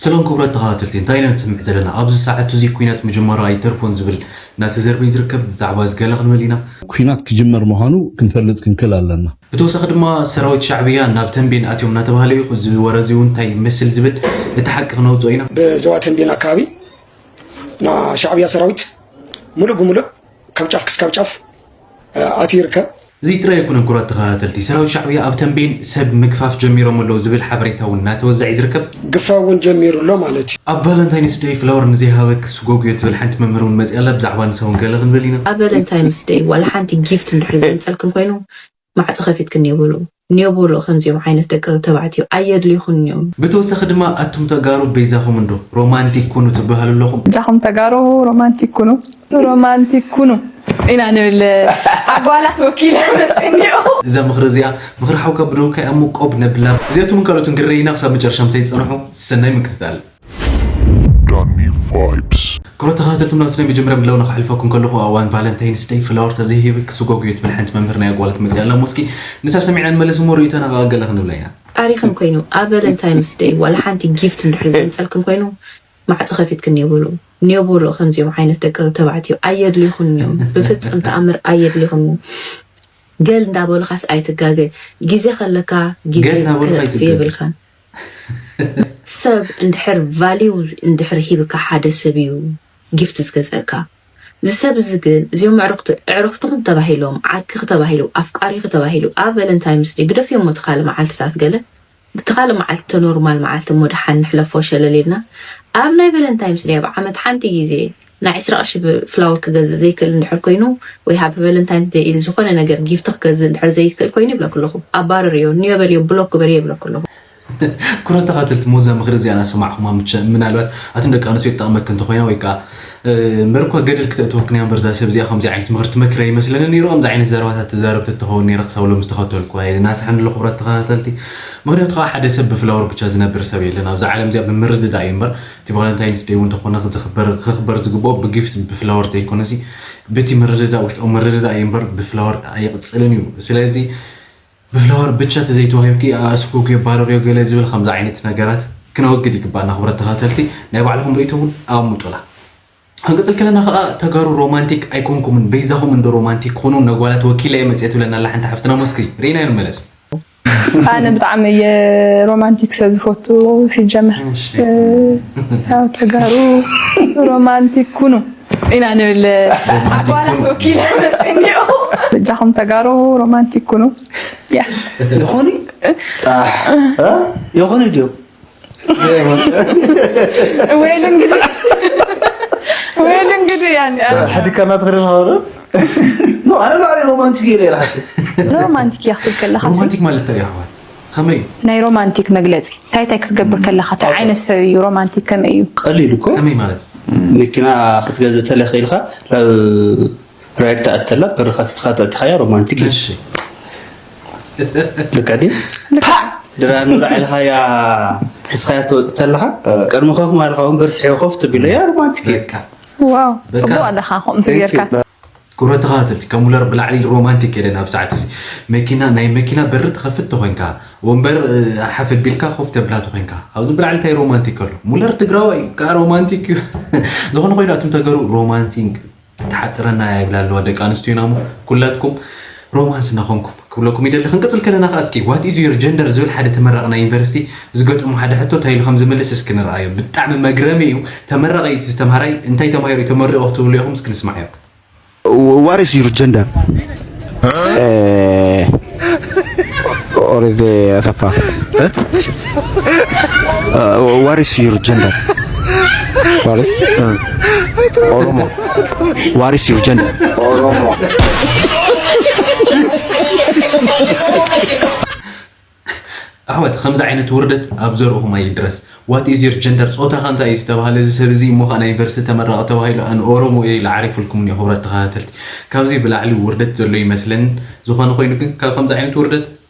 ሰላም ክቡራት ተኸታተልቲ፣ እንታይ ኢና ንሰምዕ ዘለና? ኣብዚ ሰዓት እዚ ኲናት ምጅማሩ ኣይተርፎን ዝብል እናተዘርበ እዩ ዝርከብ። ብዛዕባ እዚ ገለ ክንብል ኢና። ኲናት ክጅመር ምዃኑ ክንፈልጥ ክንክእል ኣለና። ብተወሳኺ ድማ ሰራዊት ሻዕብያ ናብ ተንቤን ኣትዮም እናተባህለ እዩ። እዚ ወረ እዚ እውን እንታይ ይመስል ዝብል እቲ ሓቂ ክነውፅኦ ኢና። ብዞባ ተንቤን ኣከባቢ ናይ ሻዕብያ ሰራዊት ሙሉእ ብሙሉእ ካብ ጫፍ ክስካብ ጫፍ ኣትዩ ይርከብ። እዚ ጥራይ ኣይኮነን ክቡራት ተኸታተልቲ፣ ሰራዊት ሻዕብያ ኣብ ተንቤን ሰብ ምግፋፍ ጀሚሮም ኣለዉ ዝብል ሓበሬታ እውን እናተወዝዐ እዩ ዝርከብ። ግፋ እውን ጀሚሩ ኣሎ ማለት እዩ። ኣብ ቫለንታይንስ ደይ ፍላወር ንዘይሃበኪ ስጎጉ እዮ ትብል ሓንቲ መምህር እውን መፂኣ ኣላ። ብዛዕባ ንሳ እውን ገለ ክንብል ኢና። ኣብ ቫለንታይንስ ደይ ዋላ ሓንቲ ጊፍት እንድሕር ዘምፀልክን ኮይኑ ማዕፆ ከፊትክን እዮ በልኡ። ኔቦሎ ከምዚኦም ዓይነት ደቂ ተባዕትዮ ኣየድልዩኹን እዮም። ብተወሳኺ ድማ ኣቱም ተጋሩ በይዛኹም እንዶ ሮማንቲክ ኩኑ ትበሃሉ ኣለኹም። በጃኹም ተጋሩ ሮማንቲክ ኩኑ። ሮማንቲክ ኩኑ ኢና ንብል ኣጓላት ወኪለ መፅእ እኒኦ። እዛ ምኽሪ እዚኣ ምኽሪ ሓውካ ብደውካ እያ እሞ ቆብ ነብላ። እዚኣቶምን ካልኦትን ክርእ ኢና ክሳብ መጨረሻ ምሳይ ፀንሑ። ሰናይ ምክትታል። Danny Vibes። ክቡራት ተኸታተልቲ ናብቲ ናይ መጀመርያ ምድላውና ከሕልፈኩም ከለኹ ኣብ እዋን ቫለንታይንስ ደይ ፍላወር ተዘይሂብኪ ስጎጉ እዩ ትብል ሓንቲ መምህር ናይ ኣጓላት መፅያ ኣላ እሞ እስኪ ንሳ ሰሚዕና ንመለስ እሞ ርእይቶና ከዓ ገለ ክንብላ ኢና። ጣሪኽን ኮይኑ ኣብ ቫለንታይንስ ደይ ዋላ ሓንቲ ጊፍት እንድሕር ዘምፀልክን ኮይኑ ማዕፆ ከፊትክን ኔቦሎ ኔቦሎ ከምዚኦም ዓይነት ደቂ ተባዕትዮ ኣየድልይኹን እዮም። ብፍፅም ተኣምር ኣየድልይኹን እዮም። ገል እንዳበሉኻስ ኣይትጋገ። ግዜ ከለካ ግዜ ገል እናበሉኻ ከጥፍ ኣይትጋገ። የብልካን። ሰብ እንድሕር ቫሊዩ እንድሕር ሂብካ ሓደ ሰብ እዩ ጊፍት ዝገዝአካ። እዚ ሰብ እዚ ግን እዚኦም ኣዕሩኽቲ ኣዕሩኽትኹም ተባሂሎም ዓርክኺ ተባሂሉ ኣፍቃሪኺ ተባሂሉ ኣብ ቨለንታይንስ ደይ ግደፍዮ እሞ እቲ ካልእ መዓልትታት ገለ እቲ ካልእ መዓልቲ እተ ኖርማል መዓልቲ እሞ ደሓን ንሕለፎ ሸለል ኢልና ኣብ ናይ ቨለንታይንስ ደይ ኣብ ዓመት ሓንቲ ግዜ ናይ ዕስራ ቅርሺ ፍላወር ክገዝእ ዘይክእል እንድሕር ኮይኑ ወይ ሃፒ ቨለንታይንስ ደይ ኢሉ ዝኾነ ነገር ጊፍቲ ክገዝእ እንድሕር ዘይክእል ኮይኑ ይብለኩ ኣለኹ ኣባርርዮ ንዮ በልዮ ብሎክ ግበርዮ ይብለኩ ኣለኹ። ክቡራት ተኸታተልቲ ሞዛ ምኽሪ እዚኣ እናሰማዕኹማ ምቸ- ምናልባት ኣትን ደቂ ኣንስትዮ ትጠቕመኪ እንተኾይና ወይ ከዓ እምበር እኳ ገደል ክተእትወክን እያ እምበር እዛ ሰብ እዚኣ ከምዚ ዓይነት ምኽሪ ትመክር ኣይመስለንን ነይሩ። ከምዚ ዓይነት ዘረባታት ትዛረብ ተትኸውን ነይረ ክሳብ ሎሚ ዝተኸተልኩ ኣይናስሐን ኣሎ ክቡራት ተኸታተልቲ። ምኽንያቱ ከዓ ሓደ ሰብ ብፍላወር ብቻ ዝነብር ሰብ የለን። ኣብዛ ዓለም እዚኣ ብምርድዳእ እዩ እምበር እቲ ቫለንታይንስ ደይ እውን እንተኾነ ዝኽበር ክኽበር ዝግብኦ ብጊፍት ብፍላወር ተይኮነሲ ብቲ ምርድዳእ ውሽጣዊ ምርድዳእ እዩ እምበር ብፍላወር ኣይቕፅልን እዩ። ስለዚ ብፍላወር ብቻ ተዘይተዋሂብኪ ኣእስኩ የባረርዮ ገለ ዝብል ከምዚ ዓይነት ነገራት ክነወግድ ይግባእ። ናኽብረት ተኸተልቲ ናይ ባዕልኹም ርእይቶ እውን ኣቐምጡላ። ክንቅፅል ከለና ከዓ ተጋሩ ሮማንቲክ ኣይኮንኩምን በይዛኹም እንዶ ሮማንቲክ ኩኑ ነጓላት ወኪላ እየ መፅየ ትብለና ኣላ ሓንቲ ሓፍትና መስክሪ ርኢና ንመለስ። ኣነ ብጣዕሚ እየ ሮማንቲክ ሰብ ዝፈቱ ሲጀመር ያው ተጋሩ ሮማንቲክ ኩኑ ኢና ንብል ኣጓላት ወኪለ መፅኒኦ በጃኹም ተጋሩ ሮማንቲክ ኩኑ ያ ይኾኑ ይኾኑ ድዮም ወይል እንግዲህ ወይል እንግዲህ ያኔ ሕድካ እናትኽደን ነበረ ኣነ ዛዕሪ ሮማንቲክ እየ ኢለ ሓስብ ሮማንቲክ እያ ክትብል ከለካ ሲ? ሮማንቲክ ማለት እንታይ እዩ ኣሕዋት? ከመይ እዩ? ናይ ሮማንቲክ መግለፂ እንታይ እንታይ ክትገብር ከለካ እንታይ ዓይነት ሰብ እዩ ሮማንቲክ ከመይ እዩ? ቀሊል እኮ ከመይ ማለት? መኪና ክትገዝእ ተለኺ ኢልካ ናብ ራይድ ትኣተላ በሪ ከፊትካ ተእትኻያ ሮማንቲክ እዩ እሺ ልካ ድዩ? ድራ ንብላ ኢልኻያ ሒዝኻያ ትወፅእ ተለኻ ቅድሚ ኮፍ ማለኻ ወንበር ስሒቦ ኮፍ ትቢለያ ሮማንቲክ እዩ በቃ ዋው በቃ። ፅቡቅ ኣለካ ከምኡ Thank you። ጌርካ ክቡራት ተኸታተልቲ ካብ ሙለር ብላዕሊ ሮማንቲክ የለን ኣብ ሰዓት እዚ መኪና ናይ መኪና በሪ ትኸፍት ተኾይንካ ወንበር እ፣ ሓፍ ኣቢልካ ኮፍ ተብላ ተኾይንካ ኣብዚ ብላዕሊ እንታይ ሮማንቲክ ኣሎ ሙለር ትግራዋይ እዩ ከዓ ሮማንቲክ እዩ ዝኾነ ኮይኑ ኣቱም ተገሩ ሮማንቲክ ትሓፅረና እያ ይብላ ኣለዋ ደቂ ኣንስትዮ ናሞ ኩላትኩም ሮማንስ እናኾንኩም ክብለኩም ይደሊ ክንቅፅል ከለና ከዓ እስኪ what is your gender ዝብል ሓደ ተመራቂ ናይ ዩኒቨርሲቲ ዝገጠሙ ሓደ ሕቶ እንታይ ኢሉ ከም ዝምልስ እስኪ ንርኣዮ ብጣዕሚ መግረሚ እዩ ተመራቂ እቲ ተምሃራይ እንታይ ተማሂሩ እዩ ተመሪቑ ክትብሉ ኢኹም እስኪ ንስማዕዮ What is your gender? Eh, or is it Asafa? Eh? Uh, what is your gender? What is uh, Oromo? What is your gender? Oromo. ኣሕዋት ከምዚ ዓይነት ውርደት ኣብ ዘርእኹም ኣይድረስ what is your gender ፆታኻ እንታይ እዩ ዝተባሃለ እዚ ሰብ እዚ እሞ ከዓ ናይ ዩኒቨርሲቲ ተመራቂ ተባሂሉ ኣን ኦሮሞ እየ ኢሉ ዓሪፉልኩም እኒኦ ክብረት ተኸታተልቲ ካብዚ ብላዕሊ ውርደት ዘሎ ይመስለኒ ዝኾነ ኮይኑ ግን ካብ ከምዚ ዓይነት ውርደት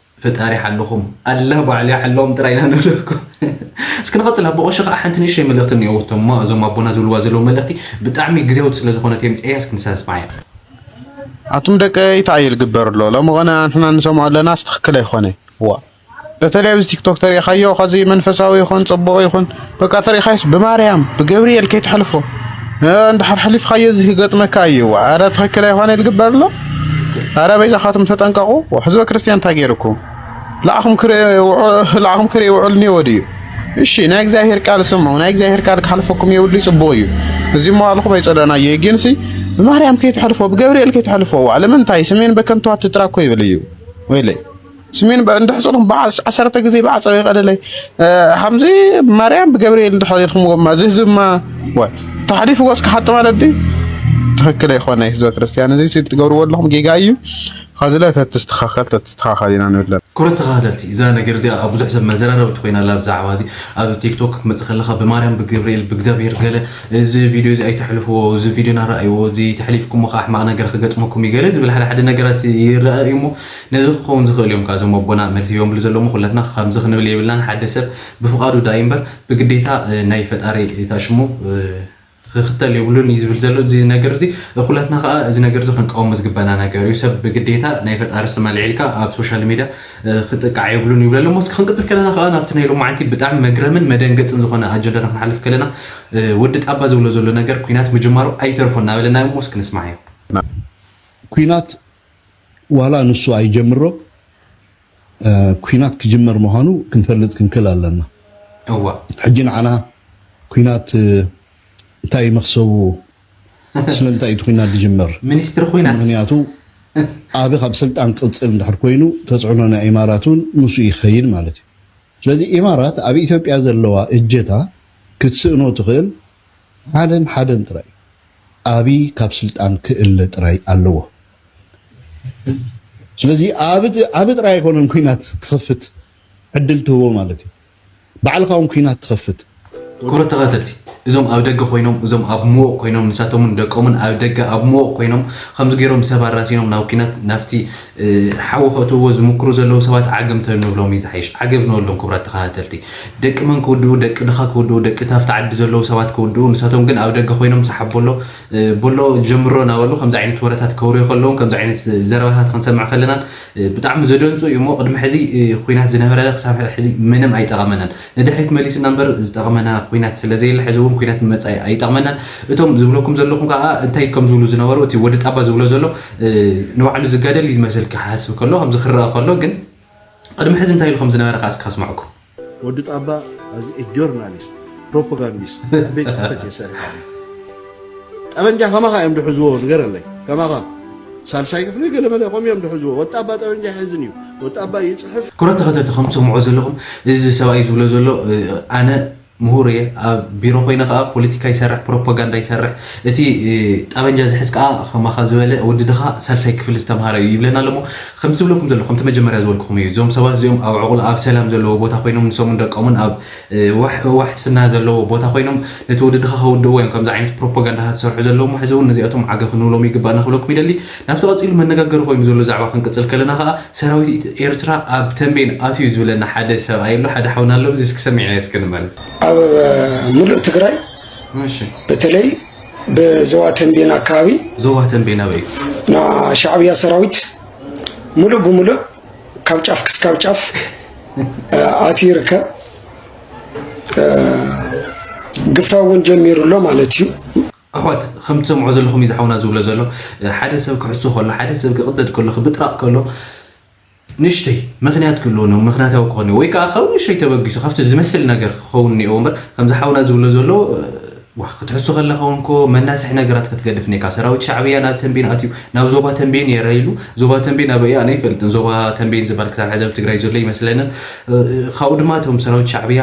ፈጣሪ ሓለኹም ኣላ ባዕሉ ይሓለዎም ጥራይ ኢና ንብለኩም እስኪ ንቐፅል ኣብ ቦቆሾ ከዓ ሓንቲ ንእሽተይ መልእክቲ እኒኦ እቶም እዞም ኣቦና ዝብልዋ ዘለዉ መልእክቲ ብጣዕሚ ግዜውቲ ስለ ዝኾነት እየ ምፅኤያ እስኪ ንሳ ስማዕያ ኣቱም ደቀይ እንታይ እዩ ዝግበር ኣሎ ሎሚ ቐነ ኣንሕና ንሰምዖ ኣለናስ ትኽክል ኣይኾነ ዋ በተለይ ኣብዚ ቲክቶክ ተሪእኻዮ፣ ከዚ መንፈሳዊ ይኹን ጽቡቕ ይኹን፣ በቃ ተሪእኻዮስ ብማርያም ብገብርኤል ከይትሕልፎ። እ፣ እንድሕር ሕሊፍኻዮ እዚ ክገጥመካ እዩ። ኣረ ትኽክል ኣይኮነ ዝግበር ኣሎ። ኣረ በይዛኻትም ተጠንቀቑ። ሕዝበ ክርስቲያን እንታይ ገይርኩም? ለኣኹም ክርኢ ውዑ-፣ ለኣኹም ክርኢ ውዑል እኒኦ ድዩ? እሺ፣ ናይ እግዚኣብሔር ቃል ስምዑ። ናይ እግዚኣብሔር ቃል ክሓልፈኩም የብሉ፣ ጽቡቕ እዩ። እዚ መዋልኹም ኣይጸደናዮ። ግንሲ ብማርያም ከይትሕልፎ፣ ብገብርኤል ከይትሕልፎ። ዋዕ፣ ለምንታይ? ስሜን በከንቱ አትጥራ እኮ ይብል እዩ። ወይለይ። ስሜን በ-፣ እንድሕጽሩም በዓ-፣ ዓሰርተ ግዜ ብዓጸው ይቐደለይ። እ፣ ሓምዚ ማርያም ብገብርኤል እንድሕር ኢልኩም ጎማ፣ እዚ ህዝብማ፣ ወይ፣ ተሕሊፉ ገጽ ክሓጥ ማለት ድዩ? ትኽክል ኣይኮነ ህዝበ ክርስቲያን። እዚ ትገብርዎ ኣለኹም ጌጋ እዩ። ኸዚ ለ ተትስተኻኸል፣ ተትስተኻኸል ኢና ንብለ። ክቡራት ተኸታተልቲ፣ እዛ ነገር እዚኣ ኣብ ብዙሕ ሰብ መዘራረብቲ ኮይና ኣላ። ብዛዕባ እዚ ኣብ ቲክቶክ ክትመጽእ ከለኻ ብማርያም፣ ብገብርኤል፣ ብእግዚኣብሔር ገለ፣ እዚ ቪድዮ እዚ ኣይተሕልፍዎ፣ እዚ ቪድዮ ናረኣይዎ፣ እዚ ተሕሊፍኩሞ ከዓ ሕማቕ ነገር ክገጥመኩም እዩ ገለ ዝብል ሓደ ሓደ ነገራት ይረአ እዩ እሞ፣ ነዚ ክኸውን ዝኽእል እዮም። ካብዞም ኣቦና መልሲ እዮም ብሉ ዘለዉ፣ ኩለትና ከምዚ ክንብል የብልናን። ሓደ ሰብ ብፍቓዱ ደኣ እዩ እምበር ብግዴታ፣ እ፣ ናይ ፈጣሪ እታ ሽሙ፣ እ፣ ክኽተል የብሉን እዩ ዝብል ዘሎ። እዚ ነገር እዚ ኩላትና ከዓ እዚ ነገር እዚ ክንቃወሞ ዝግበና ነገር እዩ። ሰብ ብግዴታ ናይ ፈጣሪ ስም ኣልዒልካ ኣብ ሶሻል ሚድያ፣ እ፣ ክጥቃዕ የብሉን ይብሉ ኣለዉ። እስኪ ክንቅጽል ከለና ከዓ ናብቲ ናይ ሎማዓንቲ ብጣዕሚ መግረምን መደንገጽን ዝኾነ ኣጀንዳና ክንሓልፍ ከለና፣ እ፣ ወዲ ጣባ ዝብሎ ዘሎ ነገር ኲናት ምጅማሩ ኣይተርፎ እናበለና እሞ እስኪ ንስማዓዮ። ኲናት ዋላ ንሱ ኣይጀምሮ፣ እ፣ ኲናት ክጅመር ምዃኑ ክንፈልጥ ክንክእል ኣለና። እዋ። ሕጂ ንዓና ኲናት፣ እ፣ እንታይ መኽሰቡ፣ ስለምንታይ እቲ ኲናት ዝጅመር? ሚኒስትሪ ኲናት። ምኽንያቱ ኣቢ ካብ ስልጣን ክቕጽል እንድሕር ኮይኑ ተጽዕኖ ናይ ኢማራት እውን ምስኡ ይኸይድ ማለት እዩ። ስለዚ ኢማራት ኣብ ኢትዮጵያ ዘለዋ እጀታ ክትስእኖ ትኽእል ሓደን ሓደን ጥራይ እዩ። ኣቢ ካብ ስልጣን ክእለ ጥራይ ኣለዎ። ስለዚ ኣቢ፣ ኣቢ ጥራይ ኣይኮነን ኲናት ክኸፍት ዕድል ትህቦ ማለት እዩ። ባዕልኻ እውን ኲናት ትኸፍት። ክቡራት ተኸታተልቲ፣ እዞም ኣብ ደገ ኮይኖም፣ እዞም ኣብ ምወቕ ኮይኖም፣ ንሳቶምን ደቆምን ኣብ ደገ ኣብ ምወቕ ኮይኖም፣ ከምዚ ገይሮም ሰብ ኣራሲኖም ናብ ኲናት፣ ናብቲ፣ እ፣ ሓዊ ከእትውዎ ዝምክሩ ዘለዉ ሰባት ዓገብ እንተንብሎም እዩ ዝሓይሽ። ዓገብ ንበሎም ክቡራት ተኸታተልቲ። ደቂ መን ክውድኡ? ደቂ ድኻ ክውድኡ፣ ደቂ ታፍቲ ዓዲ ዘለዉ ሰባት ክውድኡ፣ ንሳቶም ግን ኣብ ደገ ኮይኖም ሰሓብ ቦሎ፣ እ፣ ቦሎ ጀምሮ እናበሉ ከምዚ ዓይነት ወረታት ከውርዩ ከለዉ፣ ከምዚ ዓይነት ዘረባታት ክንሰምዕ ከለናን፣ እ፣ ብጣዕሚ ዘደንጹ እዩ እሞ፣ ቅድሚ ሕዚ፣ እ፣ ኲናት ዝነበረ ክሳብ ሕዚ ምንም ኣይጠቐመናን። ንድሕሪት መሊስና እምበር ዝጠቕመና ኲናት ስለ ዘየለ፣ ሕዚ እውን ኲናት ንመጻኢ ኣይጠቕመናን። እቶም ዝብለኩም ዘለኹም ከኣ እንታይ ከም ዝብሉ ዝነበሩ፣ እቲ ወዲ ጣባ ዝብሎ ዘሎ፣ እ፣ ንባዕሉ ዝጋደል እዩ ዝመስል ክሓስብ ከሎ፣ ከምዚ ክረአ ከሎ ግን፣ ቅድሚ ሕዚ እንታይ ኢሉ ከም ዝነበረ ከኣ እስኪ ከስምዐኩም። ወዲ ጣባ ኣዚ ጆርናሊስት፣ ፕሮፓጋንዲስት፣ ቤት ጽሕፈት እየ ሰሪሐ። ጠበንጃ ከማኻ እዮም ድሕዝዎ፣ ንገረለይ። ከማኻ ሳልሳይ ክፍሊ ገለመለ ከምኡ እዮም ድሕዝዎ። ወዲ ጣባ ጠበንጃ ይሕዝን እዩ። ወዲ ጣባ ይጽሕፍ። ክቡራት ተኸታተልቲ፣ ከም ትሰምዑ ዘለኹም፣ እዚ ሰብኣይ ዝብሎ ዘሎ፣ እ፣ ኣነ ምሁር እየ፣ ኣብ ቢሮ ኮይነ ከኣ ፖለቲካ ይሰርሕ፣ ፕሮፓጋንዳ ይሰርሕ። እቲ፣ እ፣ ጠበንጃ ዝሕዝ ከኣ ከማኻ ዝበለ ወዲ ድኻ ሳልሳይ ክፍሊ ዝተምሃረ እዩ ይብለና ኣሎ። እሞ ከምቲ ዝብለኩም ዘለኹ፣ ከምቲ መጀመርያ ዝበልኩኹም እዩ። እዞም ሰባት እዚኦም ኣብ ዕቑል፣ ኣብ ሰላም ዘለዎ ቦታ ኮይኖም፣ ንሶምን ደቆምን ኣብ፣ እ፣ ዋሕ-፣ ዋሕስና ዘለዎ ቦታ ኮይኖም፣ ነቲ ወዲ ድኻ ከውድእዎ እዮም ከምዚ ዓይነት ፕሮፓጋንዳታት ዝሰርሑ ዘለዉ። እሞ ሕዚ እውን ነዚኣቶም ዓገብ ክንብሎም ይግባእና ክብለኩም ይደሊ። ናብቲ ቀጺሉ መነጋገሪ ኮይኑ ዘሎ ዛዕባ ክንቅጽል ከለና ከኣ፣ ሰራዊት ኤርትራ ኣብ ተንቤን ኣትዩ ዝብለና ሓደ ሰብኣይ ኣሎ፣ ሓደ ሓውና ኣሎ። እዚ እስኪ ሰሚዕና እስኪ ንመለስ። ኣብ ሙሉእ ትግራይ፣ እሺ። በተለይ ብዞባ ተንቤን ኣካባቢ፣ ዞባ ተንቤን ኣበይ እዩ? ና ሻዕብያ ሰራዊት ሙሉእ ብሙሉእ ካብ ጫፍ ክስካብ ጫፍ፣ እ፣ ኣትዩ ይርከብ። እ፣ ግፋ እውን ጀሚሩ ኣሎ ማለት እዩ። ኣሕዋት፣ ከም ትሰምዖ ዘለኹም እዩ ዝሓውና ዝብሎ ዘሎ። ሓደ ሰብ ክሕሱ ከሎ፣ ሓደ ሰብ ክቕደድ ከሎ፣ ክብጥራቕ ከሎ፣ ንእሽተይ ምኽንያት ክህልዎ ነው፣ ምኽንያታዊ ክኾን ወይ ከዓ ካብ ንእሽተይ ተበጊሱ ካብቲ ዝመስል ነገር ክኸውን እኒኦ እምበር፣ ከምዚ ሓውና ዝብሎ ዘሎ፣ ዋ፣ ክትሕሱ ከለኻ እውን እኮ መናስሒ ነገራት ክትገድፍ እኒካ። ሰራዊት ሻዕብያ ናብ ተንቤን ኣትዩ፣ ናብ ዞባ ተንቤን የረ ኢሉ፣ ዞባ ተንቤን ኣበይ ኣነ ኣይፈልጥን። ዞባ ተንቤን ዝበሃል ክሳብ ሕዚ ኣብ ትግራይ ዘሎ ይመስለንን። ካብኡ ድማ እቶም ሰራዊት ሻዕብያ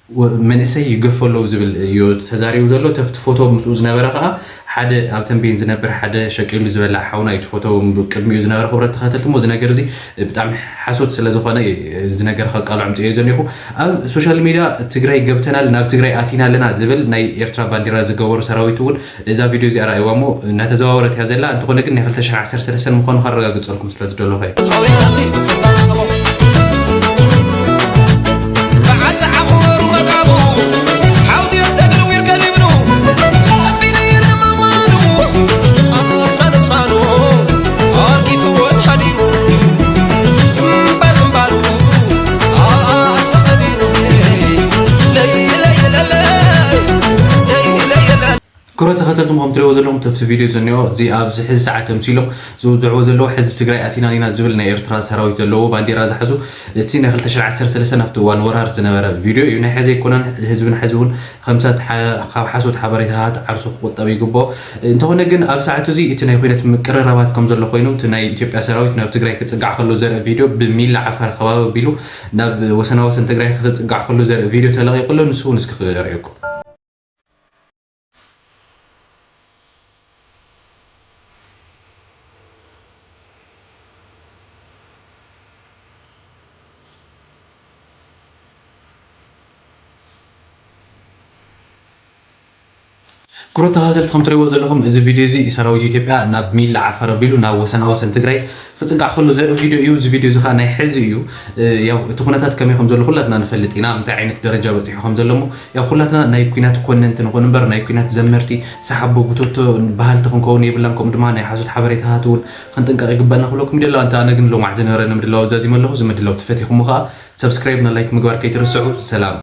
ወ-፣ መንእሰይ ይገፎ ኣለዉ ዝብል እዩ ተዛሪቡ ዘሎ። ተፍቲ ፎቶ ምስኡ ዝነበረ ከኣ ሓደ ኣብ ተንቤን ዝነብር ሓደ ሸቂሉ ዝበልዕ ሓውና እዩ። እቲ ፎቶ ቅድሚኡ ዝነበረ ክብረት ተኸተልቲ እሞ፣ እዚ ነገር እዚ ብጣዕሚ ሓሶት ስለ ዝኾነ እዚ ነገር ከቃልዖ ኣምፅኦ ዘኒኹ። ኣብ ሶሻል ሚድያ ትግራይ ገብተናል፣ ናብ ትግራይ ኣቲና ኣለና ዝብል ናይ ኤርትራ ባንዲራ ዝገበሩ ሰራዊት እውን እዛ ቪድዮ እዚኣ ረኣይዋ እሞ እናተዘዋወረት እያ ዘላ። እንተኾነ ግን ናይ ክልተ ሽሕን ዓሰርተ ሰለስተን ምዃኑ ከረጋግፀልኩም ስለ ዝደለኹ እየ። ክቡራት ተኸታተልቲ፣ ከም ትሪእዎ ዘለኹም፣ ተፍቲ ቪድዮ ዝኒኦ፣ እዚ ኣብዚ ሕዚ ሰዓት ተምሲሎም ዝውዝዕዎ ዘለዉ፣ ሕዚ ትግራይ ኣቲና ኢና ዝብል ናይ ኤርትራ ሰራዊት ዘለዎ ባንዴራ ዝሓዙ፣ እቲ ናይ ክልተ ሽሕን ዓሰርተ ሰለስተን ኣብቲ እዋን ወራር ዝነበረ ቪድዮ እዩ። ናይ ሕዚ ኣይኮነን፣ ህዝብና ሕዚ እውን ከምሳት ሓ-፣ ካብ ሓሶት ሓበሬታታት ዓርሱ ክቑጠብ ይግብኦ። እንተኾነ ግን ኣብ ሰዓቱ እዚ እቲ ናይ ኩነት ምቅርራባት ከም ዘሎ ኮይኑ፣ እቲ ናይ ኢትዮጵያ ሰራዊት ናብ ትግራይ ክጽጋዕ ከሎ ዘርኢ ቪድዮ ብሚላ ዓፋር ከባቢ ኣቢሉ ናብ ወሰናወሰን ትግራይ ክጽጋዕ ከሎ ዘርኢ ቪድዮ ተለቒቑ ኣሎ። ንሱ እውን እስኪ ክርእየኩም። ክቡራት ተኸታተልቲ፣ ከም ትሪእዎ ዘለኹም፣ እዚ ቪድዮ እዚ ሰራዊት ኢትዮጵያ ናብ ሚላ ዓፋር ኣቢሉ ናብ ወሰናወሰን ትግራይ ክጽጋዕ ከሎ ዘርኢ ቪድዮ እዩ። እዚ ቪድዮ እዚ ከዓ ናይ ሕዚ እዩ። እ፣ ያው እቲ ኩነታት ከመይ ከም ዘሎ ኩላትና ንፈልጥ ኢና፣ እንታይ ዓይነት ደረጃ በጺሑ ከም ዘሎ እሞ፣ ያው ኩላትና ናይ ኩናት ኮነንቲ ንኾን እምበር፣ ናይ ኩናት ዘመርቲ፣ ሰሓቦ ጉተቶ በሃልቲ ክንከውን የብላን። ከምኡ ድማ ናይ ሓሶት ሓበሬታታት እውን ክንጥንቀቕ ይግባና ክብለኩም ይደሊ። ኣንተ ኣነ ግን ሎማዕ ዝነበረ ንምድላው ዛዚመ ኣለኹ። እዚ ምድላው ተፈቲኹም ከዓ ሰብስክራይብ እና ላይክ ምግባር ከይትርስዑ። ሰላም።